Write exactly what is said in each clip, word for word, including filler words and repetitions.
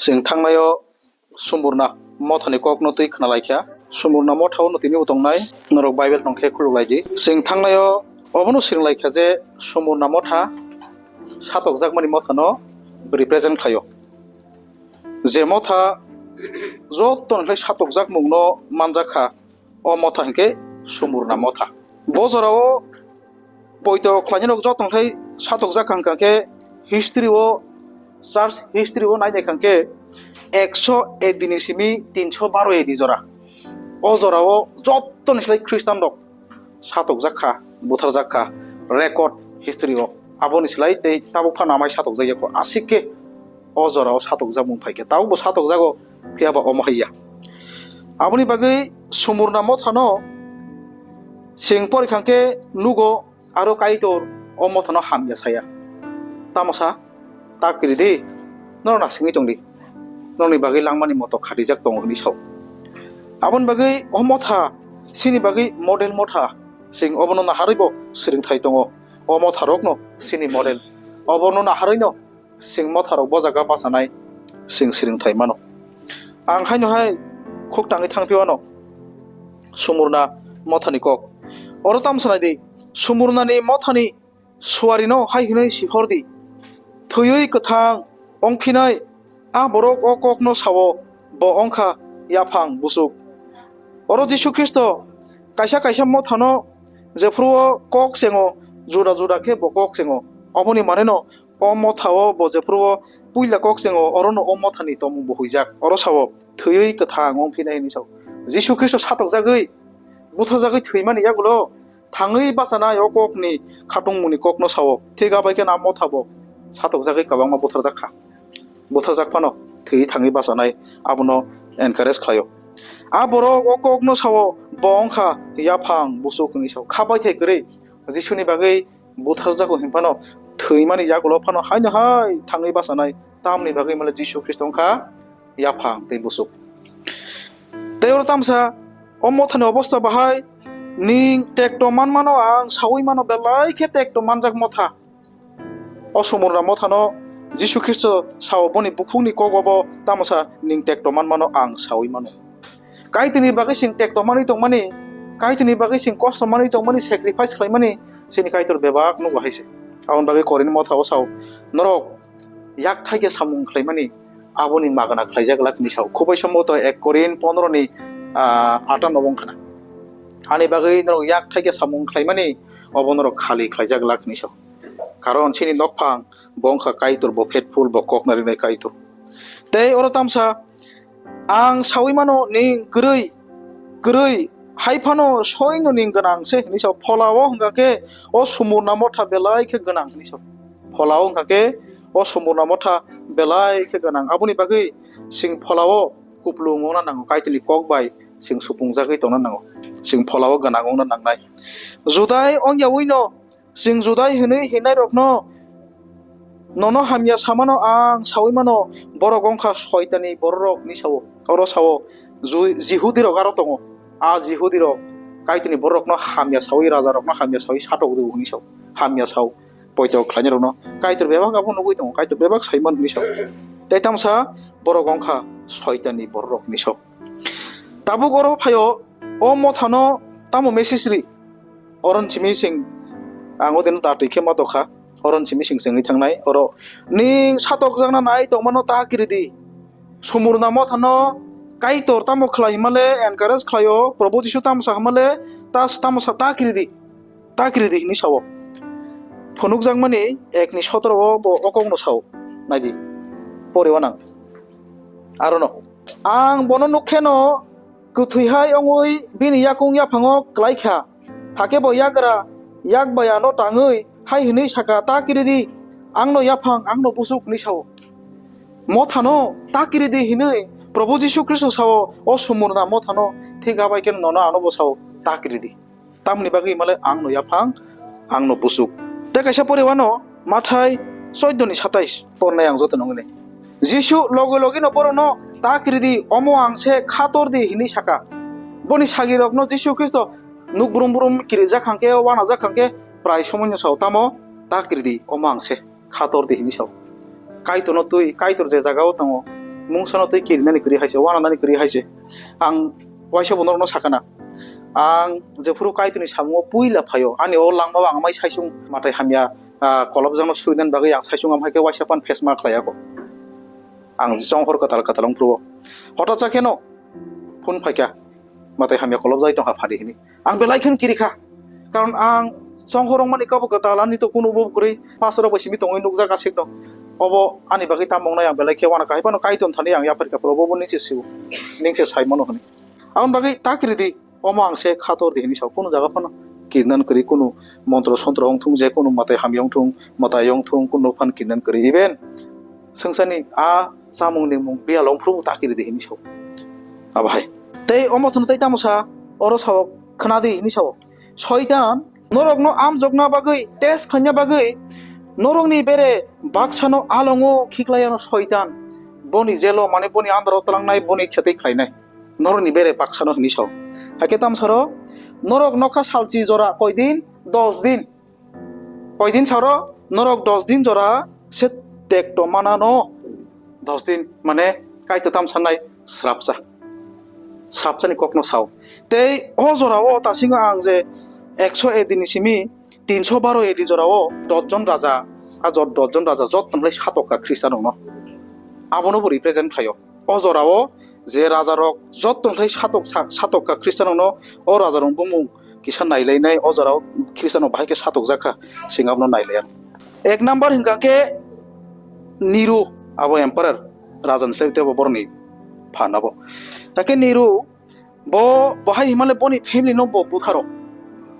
Chwng thangnaio Sumurna mothani kokno twi khna laikha. Sumurna mothao no tini bo tongnai, norok Bible tong khe khuluk lai di. Chwng thangnaio obono swrwng laikha je Sumurna motha satokjakmani mothano represent khlaio. Je motha jottoni khlai satokjakmungno manjakha, o motha hinkhe Sumurna motha. Bo jorao poito khlainai rok joto khlai satokjak hwnkha khe history o, church history o nai nai kha khe ekso A D ni simi tinsho baro A D jora. O jorao jottoni slai Khristan rok satokjak kha, butharjak kha, record history o. Aboni slai tei tabuk phano amai satokjak ya kho. Aswk khe o jorao satokjak mung phai khe tabuk bo satokjago, phiya ba omo hai ya. Aboni bagwi Sumurna mothano chwng pori kha khe nugo, aro Kaitor o mothano hamya saya. Tamo sa? Ta kiri di, norok na singwi tong di. Norokni bagwi langmani moto khatijak tongo hwnwi sao. Aboni bagwi o motha chini bagwi model motha, chwng obono naharwi bo swrwngthai tongo. O motha rokno chini model, obono naharwino chwng motharok bo jaga bachanai chwng swrwngthai mano. Ang haino hai khuk tangwi thangphi wano Sumurna mothani kok. Oro tamo sanai di, Sumurnani mothani suarino hai hwnwi sihor di, "Thwiwi kwthang ongphinai a borok o kokno sao, bo wngkha yaphang buchuk." Oro Jisu Khristo kaisa kaisa mothano jephuru o kok chengo, juda juda khe bo kok chengo. Oboni maneno o mothao bo jephuru o puila kok chengo, orono o mothani tomung bo huijak. Oro sao, "Thwiwi kwthang ongphinai," hwnwi sao. Jisu Khristo satokjagwi, butharjagwi thwimani yagulo thangwi bachanai o kokni khatungmungni kokno sao. Thik abai khe na mothabo satokjagwi kwbangma butharjak kha. Butharjak phano thwi thangwi bachanai abono encourage khlaio. A borok o kokno sao, bo wngkha yaphang buchuk hwnwi sao. Kha baithai kwrwi Jisuni bagwi butharjago hinphano thwimani yagulo phano haino hai thangwi bachanai. Tamni bagwi male Jisu Khristo wngkha yaphang tei buchuk. Tei oro tamsa o mothani obostha bahai, "Ning tekto manmano ang saui mano, belai khe tekto manjak motha." O Sumurna mothano Jisu Khristo sao, boni bukhukni kogobo tamo sa, "Ning tekto manmano ang saui mano." Kaitorni bagwi chwng tekto manwi tongmani, Kaitorni bagwi chwng kosto manwi tongmani, sacrifice khlaimani chini Kaitor bebak nugo hai se. Aboni bagwi Korinth mothao sao, "Norok yak thaikhe samung khlaimani aboni magna khlaijak lak," hwnwi sao. Khubai somboto ek Korinth pondro ni, ah, atanno wng khna. "Ani bagwi norok yak thaikhe samung khlaimani obo norok khali khlaijak lak," hwnwi sao. Karon chini nokphang bo wngkha Kaitor, bo faithful, bo kokna rinai Kaitor. Tei oro tamsa, "Ang saui mano ning kwrwi, kwrwi hai phano soino ning gwnang se," hwnwi sao. Pholao hwnkha khe o Sumurna motha belai khe gwnang hwnwi sao. Pholao hwnkha khe o Sumurna motha belai khe gwnang. Aboni bagwi chwng pholao kuplung wngna nango, Kaitorni kok bai chwng supungjagwi tongna nango. Chwng pholao gwnang wngna nangnai. Judai ongyaui no, chwng Judai hwnwi hinnairokno, "Nono hamya samano ang saui mano, borok wngkha soitani bororok," hwnwi sao. Oro sao, Ju-, Jihudirok aro tongo. A Jihudirok Kaitorni bororokno hamya saui, rajarokno hamya saui satok rw hwnwi sao. Hamya sao, poito khlainairokno Kaitor bebak abo nugui tongo, Kaitor bebak saiman hwnwi sao. Tei tamsa, "Borok wngkha soitani bororok," hwnwi sao. Tabuk oro phaio, o mothano tamo message ri? Oron simi sing, ang o dino datwi khe ma tokha. Oron simi sing sengwi thangnai. Oro, "Ning satokjakna nai tongmano ta kiri di." Sumurna mothano Kaitor tamo khlai himale encourage khlaio, Probhu Jisu tamo sa himale, "Ta, tamo sa ta kiri di. Ta kiri di," hwnwi sao. Phunukjakmani ekni sotoro o bo o kokno sao. Nai di. Pori wanang. Arono, "Ang bono nuk kheno kwthwi hai wngwi bini yakung yaphango klai kha. Hakhe bo yagra yak bai ano tangwi hai hwnwi saka, 'Ta kiri di, angno yaphang, angno buchuk,' hwnwi sao." Mothano, "Ta kiri di," hwnwi Probhu Jisu Khristo sao, o Sumurna mothano, thik abai khe nono ano bo sao, "Ta kiri di." Tamni bagwi himale, "Angno yaphang, angno buchuk." Tei kaisa poriwano Mathai chouddoni satais pornai ang joto nungni. Jisu logi logino borokno, "Ta kiri di, omo ang se, khator di," hwnwi saka. Boni sagirokno Jisu Khristo nuk brum brum kirijak hangkhe, wanajak hangkhe, prai somoino sao, tamo, "Ta kiri di, omo ang se, khator di," hwnwi sao. Kaitorno twi, Kaitor je jagao tongo, Mungsano tei kirinani kwrwi hai se, wananani kwrwi hai se. Ang waisa bo norokno sakana. Ang jephuru Kaitorni samungo puila phaio, ani o langmao ang amai saisung matai hamya, ah, kolobjakno surinani bagwi ang saisung am hai khe waisa pan face ma khlai yago. Ang chonghor kwtal kwtal wng phuru o. Hothat sa kheno phone phaikha, matai hamya kolobjai tongkha phadi hini. Ang belai kheno kirikha. Karon ang chonghor wngmani kabo kwtal ani to kunu bo kwrwi pastor rok bai simi tongwi nukjak aswk no. Obo ani bagwi tamo wngnai ang belai khe uanakha, hai phano Kaitor thani ang yapharikha phuru obo bo ning se sio, ning se sai mano hwnwi. Aboni bagwi ta kiridi, omo ang se khator di hwnwi sao, kunu jaga phano kirinan kwrwi, kunu montro sontro wng thung, je kunu matai hamya wng thung, matai wng thung, kunu phan kirinan kwrwi. Even swngcharni a chamung ningmung biyalo wng phuru ta kiridi hwnwi sao. Abo hai. Tei omo thwng tei tamo sa, oro sao, khna di hwnwi sao. Soitan norokno amjokna bagwi, test khlaina bagwi norokni bere baksano alongo khiklai ano Soitan. Boni jelo, mane boni andaro tlangnai, boni ichha tei khlainai. Norokni bere baksano hwnwi sao. Hakhe tamsaro norok nokha salchi jora koidin, dos din. Koidin saro norok dos din jora se tekto manano. Dos din mane Kaitor tamsanai srapsa. Srapsani kokno sao. Tei o jorao tasingo ang je ekso A D ni simi tinso baro A D jorao dosjon raja, a jot dosjon raja jotto nai satokka Khristanrokno. Abono bo represent khlaio. O jorao je rajarok jotto nai satok, sa-, satokka Khristanrokno, o rajarokni bumung kisa nailainai, o jorao Khristanrok bahai khe satokjakha, sing abono nailaiya. Ek number hwnkha khe Niru, abo emperor, rajani slai tebo boroni phan abo. Hakhe Niru, bo, bo hai himale boni family no bo butharo.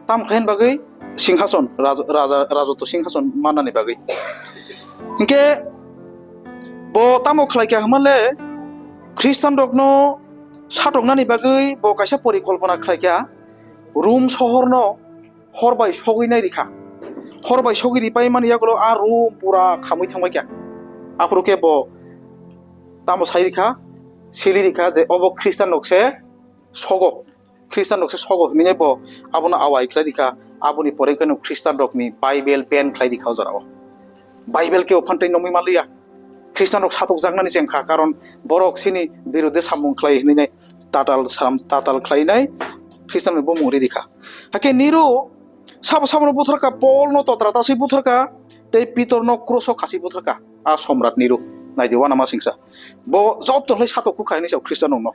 Tam khlaini bagwi singhason, raja, raja, rajotw singhason mannani bagwi. Hinkhe bo tamo khlaikha himale Khristanrokno satoknani bagwi bo kaisa porikolpona khlaikha. Rum sohorno hor bai sogwi nai rikha. Hor bai sogwi ripai mani yagulo a Rum pura khamwi thangbaikha. Aphuru khe bo tamo sai rikha, sili rikha je obo Khristanrok se sogo, Khristanrok se sogo hinwi bo abono awai khlai rikha. Aboni pore kheno Khristanrokni Bible ban khlai rikha o jorao. Bible khe o phantei nongwi manliya. Khristanrok satokjaknani chengkha, karon borok sini birude samung khlai hinwi nai tatal sam-, tatal khlainai Khristanrokni bumung ri rikha. Hakhe Niru sabo sabono butharkha, Paulno totra taswi butharkha, tei Pitorno kruso khasi butharkha. A somrat Niru, naidi uanama singsa. Bo jotto khlai satok kukha hinwi sao Khristanrokno.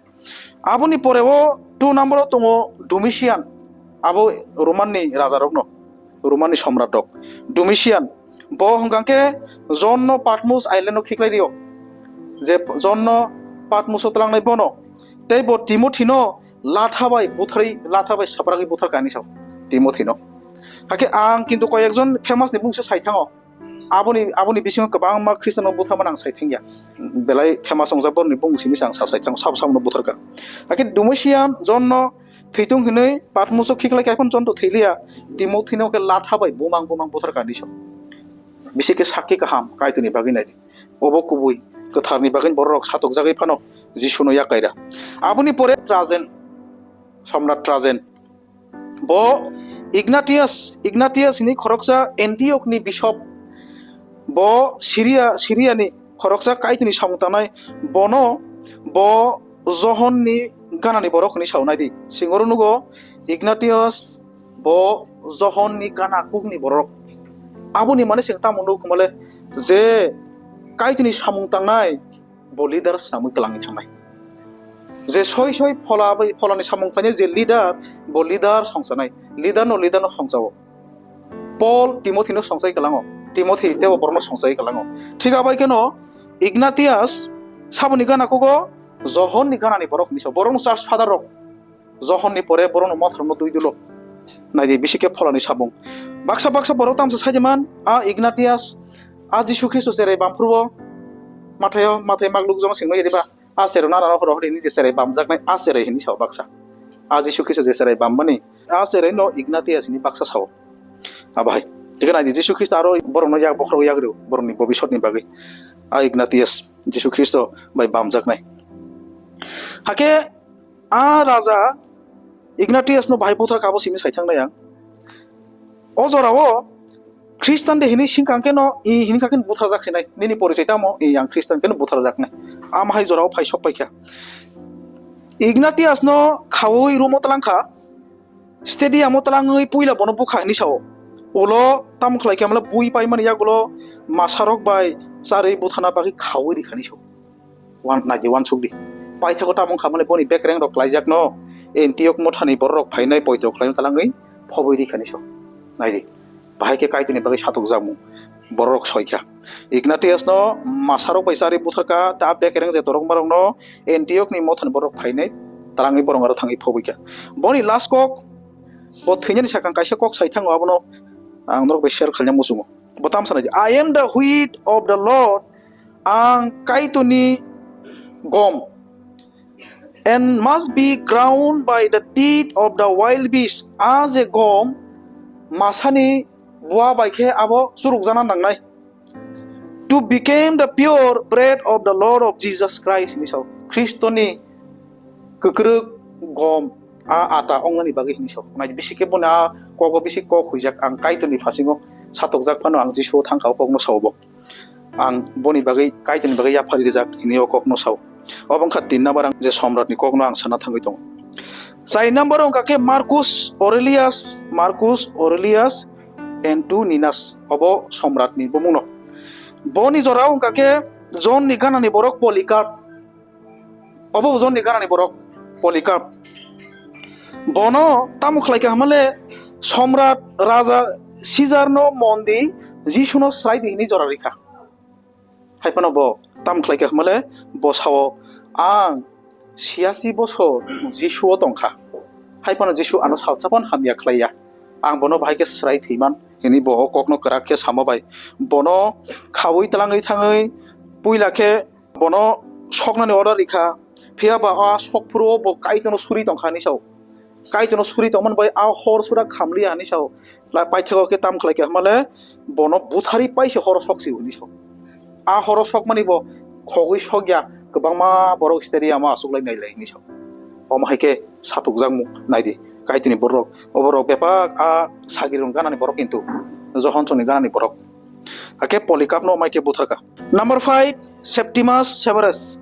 Aboni pore o two number o tongo Domitian, abo Romanni rajarokno, Romanni somrat rok. Domitian, bo hwnkha khe John no Patmos island o khiklai rio, je John no Patmos o tlangnai bono, tei bo Timothy no latha bai butharwi, latha bai sapragwi butharkha hinwi sao Timothy no. Hakhe ang kintu koi ekjon famous ni bung se sai thango. Aboni, aboni bisingo kwbangma Khristanrok butharmani ang sai thangya. Belai famous wngjak borokni bumung simi se ang sa sai thango, sabo sabono butharkha. Hakhe Domitian John no thwitung hinwi Patmos o khiklai khe, haikhe John to thwiliya, Timothy no khe latha bai bumang bumang butharkha hinwi sao. Bisi khe sakki kaham Kaitorni bagwi naidi. Obo kubui, kwtharni bagwi bororok satokjagwi phano Jisuno yakaira. Aboni pore Trajan, Somrat Trajan. Bo Ignatius, Ignatius hwnwi khoroksa Antioch ni bishop. Bo Syria, Syria ni khoroksa Kaitorni samung tangnai. Bono bo Johon ni ganani borok hwnwi sao, naidi. Singoro nugo Ignatius bo Johon ni gana kukni borok. Aboni mane se tamo nuk male je Kaitorni samung tangnai bo leader swnamwi kwlangwi thangnai. Je soi soi phola bai, pholani samung khlainai je leader, bo leader songchanai. Leader no leader no songchao. Paul Timothy no songchai kwlango. Timothy tebo borokno songchai kwlango. Thik abai kheno Ignatius saboni gana kugo Johon ni gana ni borok hinwi sao. Borokno church father rok. Johon ni pore borokno mothorno twi dolo. Naidi bisi khe pholani samung. Baksa baksa borok tamsa saiman, a Ignatius, a Jisu Khristo cherai bamphuru o, Mathaio, Mathai magluk jono singno yadiba, a cherai nana horo hori ni je cherai bamjaknai, a cherai hini sao baksa. A Jisu Khristo je cherai bambani, a cherai no Ignatius hini baksa sao. Abo hai. Thik naidi Jisu Khristo aro borokno yak bokhorok yagrio, borokni bobisotni bagwi. A Ignatius, Jisu Khristo bai bamjaknai. Hakhe a raja Ignatius no bahai buthar kha bo simi sai thangnai ang. O jorao Khristan de hinwi singkha khe no, i hinkha khe butharjak sinai. Nini porichoi tamo, i ang Khristan khe no butharjaknai. Amahai jorao phai sok paikha. Ignatius no khaui room o tlang kha. Stadium o tlangwi puila bono bukha hinwi sao. Ulo tamo khlai khe amle bui paimani yagulo masarok bai charwi buthana bagwi khaui rikha hinwi sao. Wan naidi wansukdi. Paithago tamo wngkha male boni bekreng rok klaijak no Antioch mothani bororok phainai poito khlaina tlangwi phobwi rikha hinwi sao. Naidi. Bahai khe Kaitorni bagwi satok jakmung bororok soikha. Ignatius no masarok bai charwi butharkha, ta bekreng je torok marok no Antioch ni mothani borok phainai talangwi borok aro thangwi phobwi kha. Boni last kok, bo thwinani sakang kaisa kok sai thango, abono ang norok bai share khaina muchungo. Bo tam sanai, "I am the wheat of the Lord," ang Kaitorni gom, "and must be ground by the teat of the wild beast." A je gom, masani bua bai khe abo churukjana nangnai. "To become the pure bread of the Lord of Jesus Christ," hinwi sao. Khristoni kwkrwk gom a ata wngnani bagwi hinwi sao. Nai bisi khe bono a kogo bisi kok huijak, ang Kaitorni phasingo satokjak phano ang Jisuo thangkha o kokno sao bo. Ang boni bagwi, Kaitorni bagwi yaphari rijak hinwi o kokno sao. Obo wngkha tin number ang je Somratni kokno ang sana thangwi tongo. Char number wngkha khe Marcus Aurelius, Marcus Aurelius Antoninus, obo Somratni bumungno. Boni jorao wngkha khe John ni ganani borok Polycarp. Obo John ni ganani borok Polycarp. Bono tamo khlai kha hwnmale Somrat Raja Caesar no mon di, Jisu no srai di hinwi jora rikha. Hai phano bo tamo khlai kha hwnmale bo sao, "Ang siyasi bosor Jisu o tongkha." Hai phano Jisu ano salsa phano hamya khlai ya. Ang bono bahai khe srai thwiman hinwi bo o kokno kwrak khe sama bai. Bono khaui tlangwi thangwi puila khe bono soknani order rikha. Phiya ba a sok phuru o bo Kaitorno suri tongkha hinwi sao. Kaitorno suri tongmani bai a hor sura khamliya hinwi sao. La paithago khe tam khlai kha hwnmale bono buthari paise horo sok si hinwi sao. A horo sokmani bo khogwi sokya, kwbangma borok stadium o achuklai nailai hinwi sao. Omo hai khe satukjakmung naidi. Kaitorni borok, oborok bepak a sagrirokni ganani borok kintu Johon chwngni ganani borok. Hakhe Polycarp no mai khe butharkha. Number five, Septimus Severus.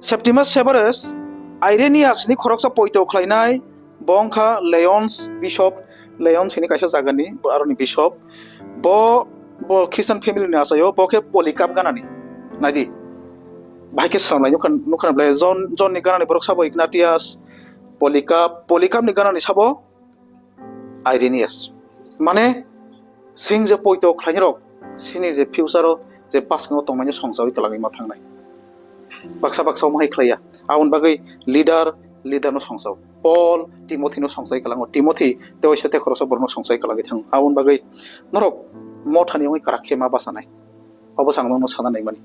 Septimus Severus, Irenaeus ni khoroksa poito khlainai, bo wngkha Lyons bishop, Lyons hini kaisa jagani, bo aroni bishop. Bo, bo Christian family ni achaio, bo khe Polycarp ganani. Naidi, bahai khe sramlai nukha, nukha na belai. John, John ni ganani borok sabo Ignatius, Polycarp, Polycarp ni ganani sabo Irenaeus. Mane, sing je poito khlainai rok, sini je future o je bwskango tongmani songchawi twlangwi ma thangnai. Baksa baksa omo hai khlaiya. Aboni bagwi leader, leader no songchao. Paul, Timothy no songchai kwlango. Timothy, tei waisa tei khoroksa borok no songchai kwlangwi thango. Aboni bagwi norok motha ni wngwi kwrak khe ma bachanai. Obo chwng nono sana naimani.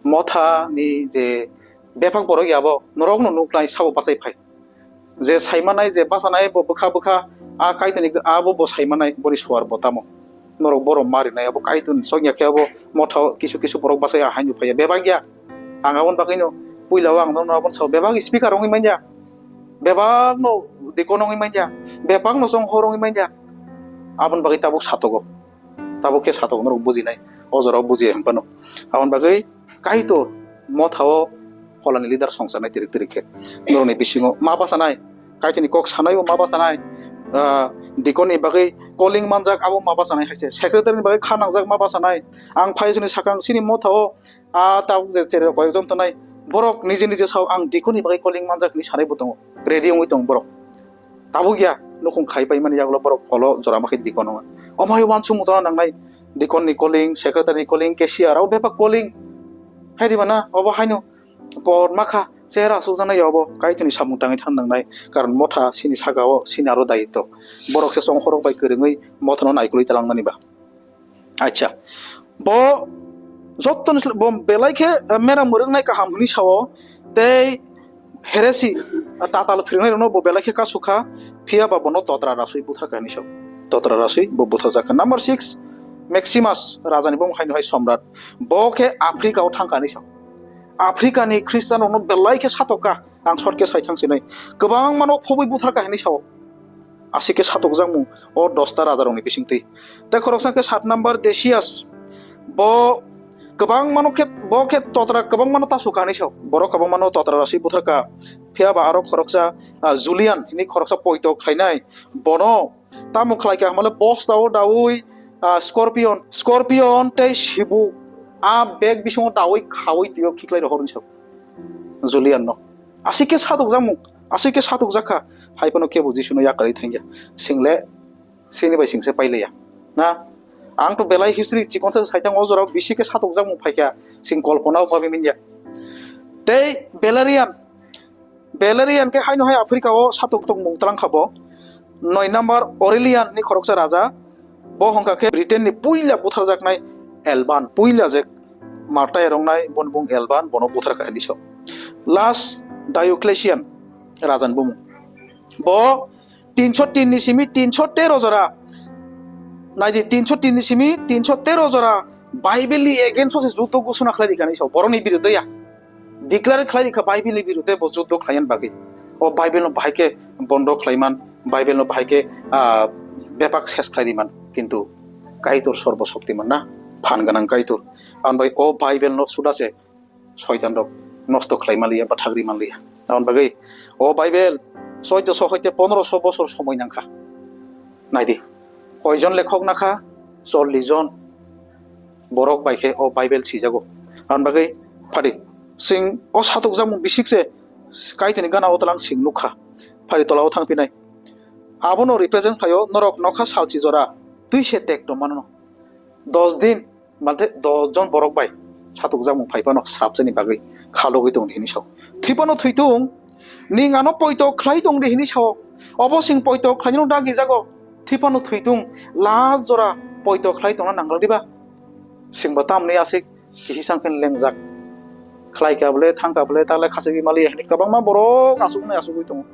Motha ni je bebak borok ya bo norok no nuknai sabo bachai phai. Je saimanai je bachanai bo bwkha bwkha a Kaitorni abo bo saimanai boni suar bo tamo. Norok borom marinai abo Kaitorni songya khe abo motha o kisu kisu borok bachai a haino phaiya bebak ya. Ang aboni bagwino puila o ang nono aboni sao bebak speaker wngwi manya. Bebak no deacon wngwi manya. Bebak no chonghor wngwi manya. Aboni bagwi tabuk satogo. Tabuk khe satogo norok bujinai. O jorao bujiya hwnphano. Aboni bagwi Kaitor motha o pholani leader songcharnai tirik tirik khe. Norokni bisingo ma bachanai, Kaitorni kok sanai bo ma bachanai, ah, deacon ni bagwi calling manjak abo ma bachanai hai se, secretary ni bagwi kha nangjak ma bachanai. Ang phai sini sakang sini motha o, ah, tabuk je cherai rok koi jon tongnai, borok nije nije sao ang deacon ni bagwi calling manjak hinwi sanai bo tongo, ready wngwi tongo borok. Tabuk ya, nukhung khai pai mani yagulo borok polo jora ma khe deacon wngo. Omo hai uansukmung tongna nangnai, deacon ni calling, secretary ni calling, cashier rok bebak calling. Hai di ba na, obo haino por ma kha, chera asukjaknai obo, Kaitorni samung tangwi thang nangnai. Karon motha sini saka o, sini aro dayitw. Borok se chonghorrok bai kwrwngwi mothano naikolwi talangnani ba. Acha, bo jottoni sl-, bo belai khe, eh, mera mwrwknai kaham hwnwi sao, tei heresy, ah, tatal phwrwngnairokno bo belai khe kasukha, phiya ba bono totra raswi butharkha hinwi sao. Totra raswi bo butharjakha. Number six, Maximus, rajani bumung haino hai Somrat. Bo khe Africa o thangkha hinwi sao. Africa ni Christian rokno belai khe satokha, ang short khe sai thang sinai. Kwbangmano phobwi butharkha hinwi sao. Aswk khe satokjakmung o dosta rajarokni bisingtwi. Tei khoroksa khe sat number Decius. Bo Kwbangmano khe, bo khe totra kwbangmano tasu kha hinwi sao. Borok kwbangmano totra rasi butharkha. Phiya ba aro khoroksa, ah, Julian hinwi khoroksa poito khlainai. Bono tamo khlaikha hwnbahle bostao daui, ah, scorpion, scorpion tei sibuk a bag bisingo daui khaui twiyo khiklai rohor hinwi sao. Julian no. Aswk khe satok jakmung, aswk khe satok jakha. Hai phano kebo Jisuno yakarwi thangya. Single sini bai singse pailaiya. Na? Ang to belai history chikonsa saitang o jorao bisi khe satok jakmung phaikha. Sing kolpona o babi minya. Tei Valerian, Valerian khe haino hai Africa o satok tongmung twlang kha bo. Noi number Aurelian ni khoroksa raja. Bo hwnkha khe Britain ni puila butharjaknai Alban, puila je martai rongnai boni bung Alban, bono butharkha hinwi sao. Last Diocletian raja ni bumung. Bo tinso tin ni simi tinso tero jora. Naidi, tinso tin ni simi tinso tero jora Bible ni against o se juddo ghosona khlai rikha hinwi sao. Borokni biruddhe ya. Declare khlai rikha Bible ni biruddhe bo juddo khlaiyan bagwi. O Bible no bahai khe bondo khlaiman, Bible no bahai khe, ah, bepak ses khlai riman. Kintu Kaitor Sorbo Shoktiman na, phan gwnang Kaitor. Ang bai o Bible no suda se Soitan rok nosto khlai manliya, bathagri manliya. Aboni bagwi o Bible choidoso hoite pondroso bosor somoi nangkha. Naidi, koijon lekhok nakha? Chollish jon borok bai khe o Bible sijago. Aboni bagwi phadi, sing o satok jakmung bisik se Kaitorni gana o talang sing nukha. Phadi tola o thangphinai. Abono represent khlaio norok nokha salchi jora twi se tek tongmano. Dos din Manthe dos jon borok bai satok jakmung phai phano srapjani bagwi khalogwi tong di hinwi sao. Thwi phano thwi tung, ning ano poito khlai tong di hinwi sao. Obo sing poito khlainano dagi jago. Thwi phano thwi tung, last jora poito khlai tongna nangla diba? Singbo tamni aswk kihi sang khe lengjak. Khlai kha bole, thang kha bole, ta le khachigwi mali hinwi kwbangma borok aswk wngnai aswk wi tongo.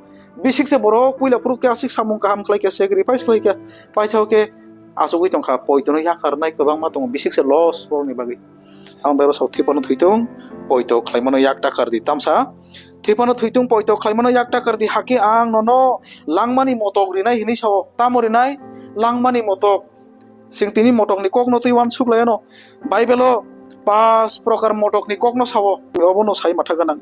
Bisik se borok puila phuru khe aswk samung kaham khlai kha, sacrifice khlai kha, paithao khe aswkwi tong kha, poitono yakarnai kwbangma tongo, bisik se loss borokni bagwi. Ang bai rw sao thwi phano thwi tung, poito khlai mano yak takar di tamsa. Thwi phano thwi tung, poito khlai mano yak takar di, hakhe ang nono langmani motok rinai hinwi sao. Tamo rinai? Langmani motok. Chwng tini motokni kokno twi uansuk lai anw. Bible-o pas prokar motokni kokno sao, obono sai matha gwnang.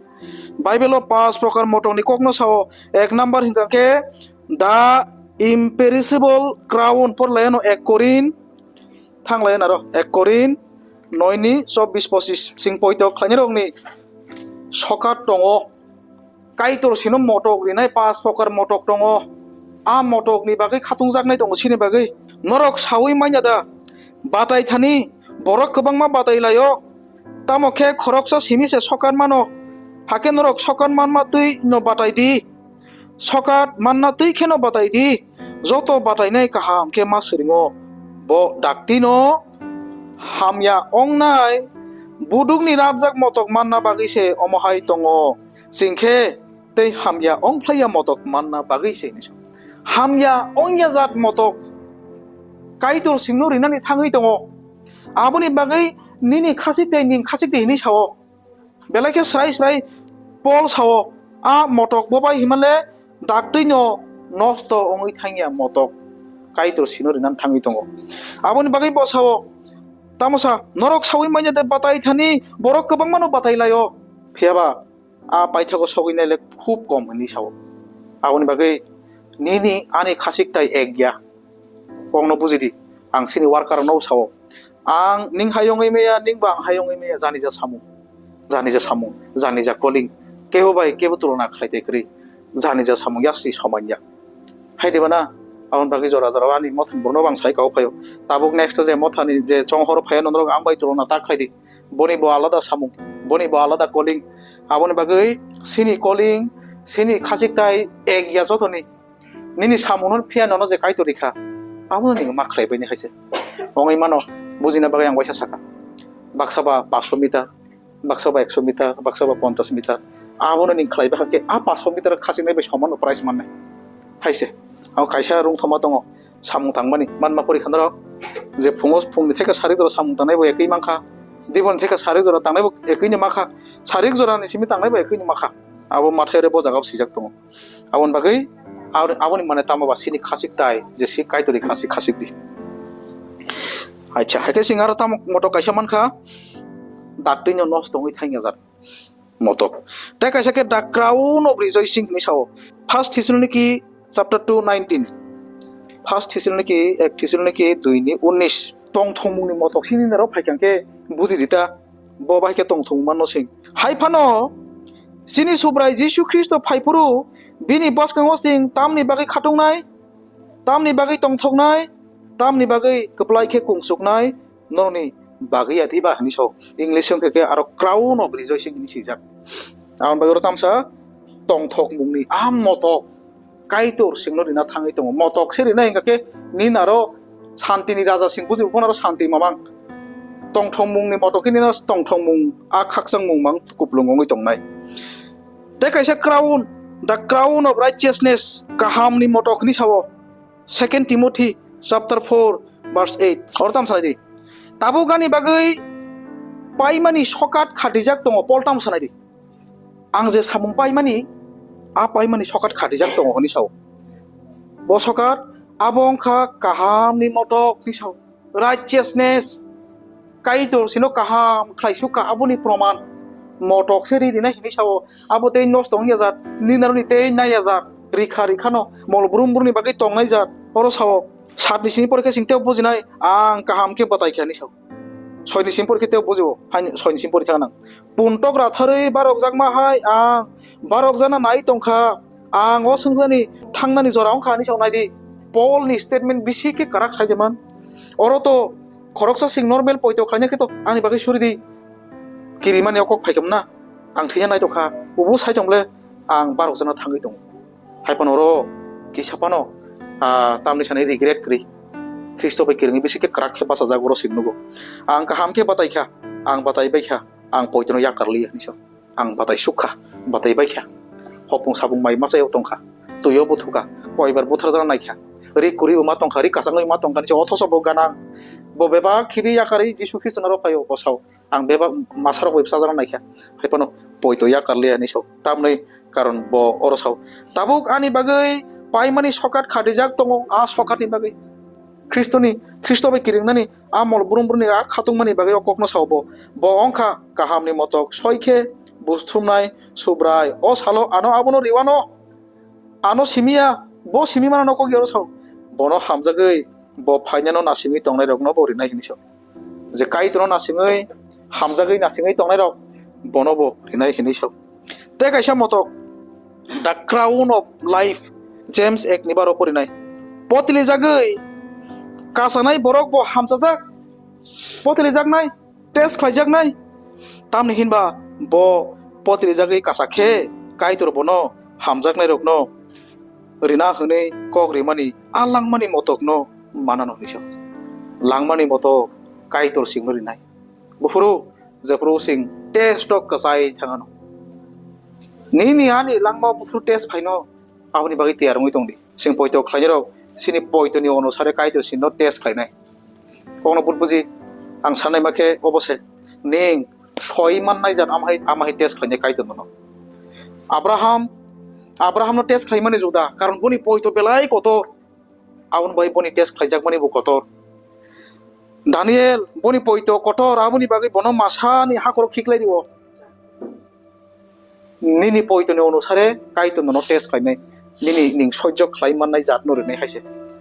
Bible-o pas prokar motokni kokno sao. Ek number hwnkha khe the imperishable crown, por lai anw ek Korin, thang lai anw aro ek Korin noini chobbish pochish. Chwng poito khlainai rokni sokat tongo. Kaitor sino motok rinai pas prokar motok tongo. A motokni bagwi khatungjaknai tongo sini bagwi. Norok saui manya da? Batai thani borok kwbangma batai laio. Tamo khe khoroksa simi se sokat mano. Hakhe norok sokat manma twi no batai di. Sokat manna twi kheno batai di. Joto batainai kaham khe ma swrwngo. Bo dakti no hamya ongnai budukni rabjak motok manna bagwi se omo hai tongo. Chwng khe tei hamya ongphlaiya motok manna bagwi se hinwi sa. Hamya ongya jat motok Kaitor singno rinani thangwi tongo. Aboni bagwi nini khachik tei ning khachik di hinwi sao. Belai khe srai srai Pol sao, a motok bo bai himale daktwino nosto wngwi thangya motok Kaitor sino rinani thangwi tongo. Aboni bagwi bo sao, tamo sa, norok saui manya de batai thani borok kwbangmano batai laio. Phiyaba a paithago sogwi naile khub kom hinwi sao. Aboni bagwi nini ani khachik tai ek ya. Kokno buji di. Ang chini worker rokno sao. Ang ning hai wngwi maya, ning ba ang hai wngwi maya, jani ja samung. Jani ja samung, jani ja calling. Kebo bai kebo tulona khlai tai kwrwi. Jani ja samung yasi somanya. Hai diba na? Aboni bagwi jora jora ani mothani borno bang sai kau phaio. Tabuk next je mothani je chonghor phaio norok ang bai tulona ta khlai di. Boni bo alada samung, boni bo alada calling. Aboni bagwi sini calling, sini khachik tai ek ya jotoni. Nini samungno phiya nono je Kaitor rikha, abono nini ma khlai baini hai se. Ongwi mano, bujina bagwi ang waisa sakha. Baksa ba paanch sho meter, baksa ba ekso meter, baksa ba ponchash meter. Abono ning khlai bakha khe a paanch sho meter khachiknai bai soman prize mannai. Hai se. Ang kaisa rung thoma tongo. Samung tangmani manma pori kha norok, je phungo phungni theka sarik jora samung tangnai bo ekwi mankha, diboni theka sarik jora tangnai bo ekwi ni makha, sarik jora ni simi tangnai bo ekwi ni makha, abo mathai ore bo jaga o sijak tongo. Aboni bagwi, aboni, aboni mane tamo ba sini khachik tai, je si Kaitor ni khachik, khachik di. Acha, hai khe sing aro tamo motok kaisa mankha, daktwino nosto wngwi thangjak motok. Tei kaisa khe the crown of rejoicing hinwi sao. First Thessaloniki chapter two nineteen. First Thessaloniki, ek Thessaloniki dui ni unis. Tongthokmungni motok sini naro phaikha khe buji rita, bo bai khe tongthokmung manno sing. Hai phano chini Subrai Jisu Khristo phaiphuru bini bwskango chwng tamni bagwi khatungnai, tamni bagwi tongthoknai, tamni bagwi kwplai khe kungsuknai, norokni bagwi ya diba hinwi sao. English wngkha khe aro crown of rejoicing hinwi swijak. Aboni bagwi oro tamsa tongthokmungni a motok Kaitor chwngno rina thangwi tongo. Motok se rina hingkha khe nini aro santini raja sing buji phano aro santi mamang. Tongthokmungni motok khe nini aro tongthokmung a khakchangmung mang kuplung wngwi tongnai. Tei kaisa crown, the crown of righteousness, kahamni motok hinwi sao. Second Timothy chapter four verse eight. Oro tam sanai di. Tabuk ani bagwi paimani sokat khatijak tongo, Paul tam sanai di. Ang je samung paimani, a paimani sokat khatijak tongo hinwi sao. Bo sokat abo wngkha kahamni motok hinwi sao. Righteousness, Kaitor sino kaham khlai sukha, aboni proman motok se ri rinai hinwi sao. Abo tei nosto wngya jat, ninaroni tei naiya jat, rikha rikhano mol brum brumni bagwi tongnai jat. Oro sao, satni simi porikhe sing tei bujinai, ang kaham khe batai kha hinwi sao. Soini simi porikhe tei bujibo, haini soini simi porikhe nang. Puntok ratharwi barokjakma hai ang barokjana nai tongkha. Ang o swngjani thangnani jora wngkha hinwi sao, nai di. Paul ni statement bisi khe kwrak sai de man. Oro to khoroksa sing normal poito khlaina khe to ani bagwi suri di. Kirimani o kok phaikam na. Ang thwiya nai tongkha. Ubu sai tong ble ang barokjana thangwi tongo. Hai phano oro kisa phano, ah, tamni sani regret kwrwi. Khristo bai kiringwi bisi khe kwrak khe bachajak oro sing nugo. Ang kaham khe batai kha. Ang batai bai kha. Ang poitono yakar liya hinwi sao. Ang batai sukha, batai baikha. Hopung sapung mai machai o tongkha, twi o buthukha, koibar butharjak naikha, ri kwrwi bo ma tongkha, ri kwchangwi ma tongkha, nise othoso bo ganang. Bo bebak khibi yakarwi Jisu Khristo naro phaio, bo sao, ang bebak masarok bai bwchajak naikha, hai phano poito yakar liya hinwi sao. Tamni karon bo oro sao, tabuk ani bagwi paimani sokat khatijak tongo, a sokatni bagwi. Khristoni, Khristo bai kiringnani a mol brum brumni a khatungmani bagwi o kokno sao bo. Bo wngkha kahamni motok, soi khe buj thumnai Subrai. O salo ano abono riwano, ano simiya, bo simi manano kok yaro sao. Bono hamjagwi bo phainano nasimwi tongnairokno bo rinai hinwi sao. Je Kaitorno nasimwi, hamjagwi nasimwi tongnairok bono bo rinai hinwi sao. Tei kaisa motok, The Crown of Life, James ek ni baro porinai. Potilijagwi kasanai borok bo hamchajak, potilijaknai, test khlaijaknai. Tamni hinba bo potilijagwi kasa khe Kaitor bono hamjaknairokno rina hwnwi kok rimani a langmani motokno manano hinwi sao. Langmani motok Kaitor singno rinai. Buphuru jephuru sing test o kwchai thangano. Nini ani langma buphuru test phaino aboni bagwi tiyar wngwi tongdi. Sing poito khlainai rok sini poito ni onusare Kaitor sino test khlainai. Kokno but buji ang sanai ma khe obo se ning soi mannai jat amahai amahai test khlainai Kaitor nono. Abraham Abraham no test khlaimani juda karon boni poito belai kotor. Aboni bai boni test khlaijakmani bo kotor. Daniel boni poito kotor, aboni bagwi bono masani hakhoro khiklai rio. Nini poitoni onusare Kaitor nono test khlainai. Nini ning sojjo khlai mannai jat no rinai hai se.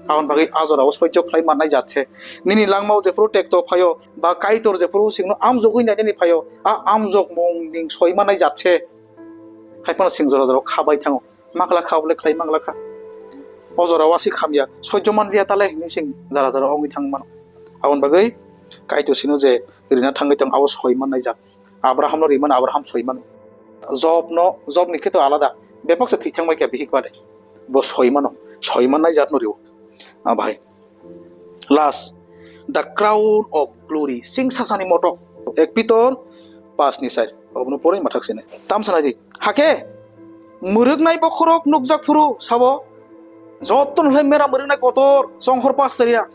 Aboni bagwi a jorao sojjo khlai mannai jat se. Nini langmao jephuru tekto phaio ba Kaitor jephuru singno amjogwi nainani phaio, a amjokmung ning soi mannai jat se. Hai phano sing jora jora kha bai thango. Makla kha, obole khlai makla kha. O jora o aswk hamya, sojjo manliya talai hinwi sing jara jara wngwi thang mano. Aboni bagwi Kaitor sino je rina thangwi tong, abo soi mannai jak. Abraham no rimani, Abraham soi mano. Job no, Job ni khe to alada. Bebak se thwi thang bai kha bihik bade. Bo soi mano, soi mannai jat no rio. Ah, bahai. Last, the crown of glory. Sing sasani motok. Ek Pitor pas ni side. Obono poroi mathak sini. Tam sanai di. Hake, mwrwknai bokhorok nukjak phuru sabo. Joto nulai mera mwrwknai kotor, chonghor pas tariya.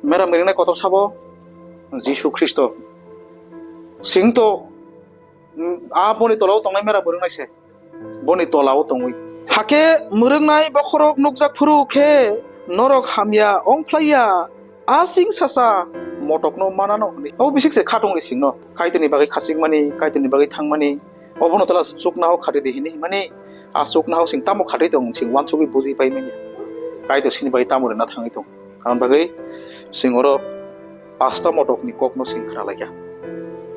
Mera mwrwknai kotor sabo. Jisu Khristo. Sing to, mm, a boni tolao tongnai mera mwrwknai se. Boni tolao tongwi. Hake mwrwknai bokhorok nukjak phuru khe norok hamya ongphlaiya. asing sasa motokno manano hwnwi. Abo bisik se khatungni singno, Kaitorni bagwi khachikmani, Kaitorni bagwi thangmani, obono tala chuknao khati di hini himani, a chuknao sing tamo khati tong sing uansugwi buji paimani. Kaitor sini bagwi tamo rwna thangwi tong. Aboni bagwi sing oro pasta motokni kokno sing khna laikha.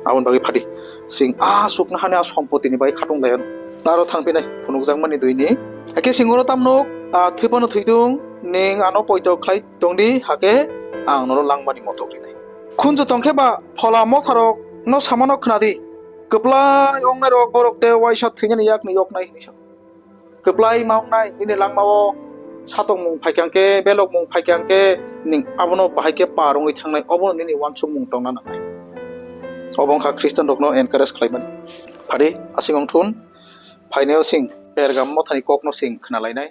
Aboni bagwi phadi sing a chukna hani a sompotini bagwi khatung laiya. Taro thangphinai phunukjakmani duini. Hakhe sing oro tamno a thwipano thwidung, ning ano poito khlai tongdi, hakhe ang noro langmani motok rinai. Khunju tongkhe ba phola motharokno samano khnadi, kwplai ongnairok borok tei uaisa thwinani yakni yoknai hwnwi sa. Kwplai ma wngnai nini langmao satokmung phaikha hwnkhe, belokmung phaikha hwnkhe, ning abono bahai khe par wngwi thangnai, obono nini uansukmung tongna nangnai. Obo wngkha Khristian rokno encourage khlaimani. Phadi aswk wng thun, phainaio sing Pergam mothani kokno sing khna lainai.